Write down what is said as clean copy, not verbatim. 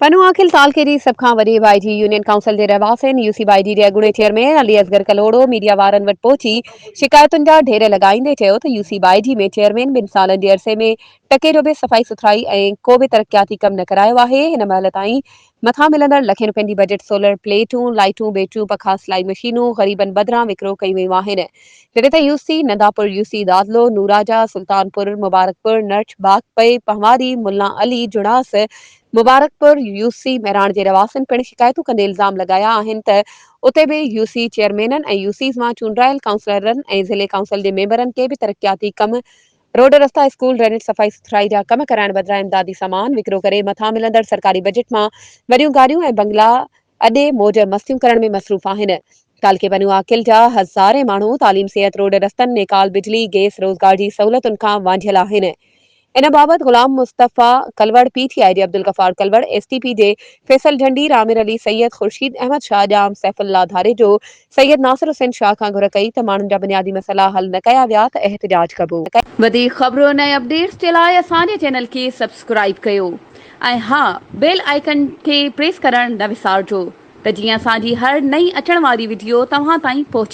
پنوعاقل تعلقي جي سڀ کان وڏي بائجي يونين ڪائونسل جي رهواسين يو سي بائجي جي اڳوڻي چيئرمين علي اصغر ڪلهوڙو ميڊيا وارن وٽ پهچي شڪايتن جا ڍير لڳائيندي چيو ته يو سي بائجي ۾ چيئرمين ٻن سالن جي عرصي ۾ ٽڪي جو به صفائي سٿرائي ۽ ڪو به ترقياتي ڪم نه ڪرايو آهي هن مهل تائين مٿان ملندڙ لکين روپين جي بجيٽ سولر پليٽون، لائيٽون، بيٽريون، پکا، سلائي مشينون غريبن بدران وڪرو ڪيون ويون آهن جڏهن ته U C Nandapur, U C Dadlo, Noraja, Sultanpur, Mubarakpur, Narch, Baghpai, Panhwari, Mullan Ali, Junas, Mubarakpur, U C Mehran جي رهواسين پڻ شڪايتون ڪندي الزام لڳايا آهن ته اتي به يو سي چيئرمينن ۽ يو سيز مان چونڊرايل ڪائونسلرن ۽ ضلعي ڪائونسل جي ميمبرن ڪي به ترقياتي ڪم روڊ رستا اسڪول ڊرينيج صفائي سٿرائي جا ڪم ڪرائڻ بدران امدادي سامان وڪرو ڪري مٿان ملندڙ سرڪاري بجيٽ مان وڏيون گاڏيون ۽ بنگلا اڏي موج مستيون ڪرڻ ۾ مصروف آهن. تعلقي بنو عاقل جا هزارين ماڻهو تعليم، صحت، روڊ رستن، نيڪال، بجلي، گئس، روزگار جي سهولتن کان وانجهيل آهن. ان بابت Ghulam Mustafa Kalhoro, P T I جي عبدالغفار ڪلوڙ، ايس ٽي پي جي فيصل جهنڊي، رامير علي سيد، خورشيد احمد شاهه، ڄام سيف الله ڌاريجو، سيد ناصر حسين شاهه کان گهر ڪئي ته ماڻهن جا بنيادي مسئلا حل نه ڪيا ويا ته احتجاج ڪبو. وڌيڪ خبرن ۽ اپڊيٽس جي لاء اسان جي چينل کي سبسڪرائيب ڪيو. ۽ ها بيل آئيڪن کي پريس ڪرڻ نه وسارجو ته جيئن اسان جي هر نئين اچڻ واري وڊيو توهان تائين پهچي.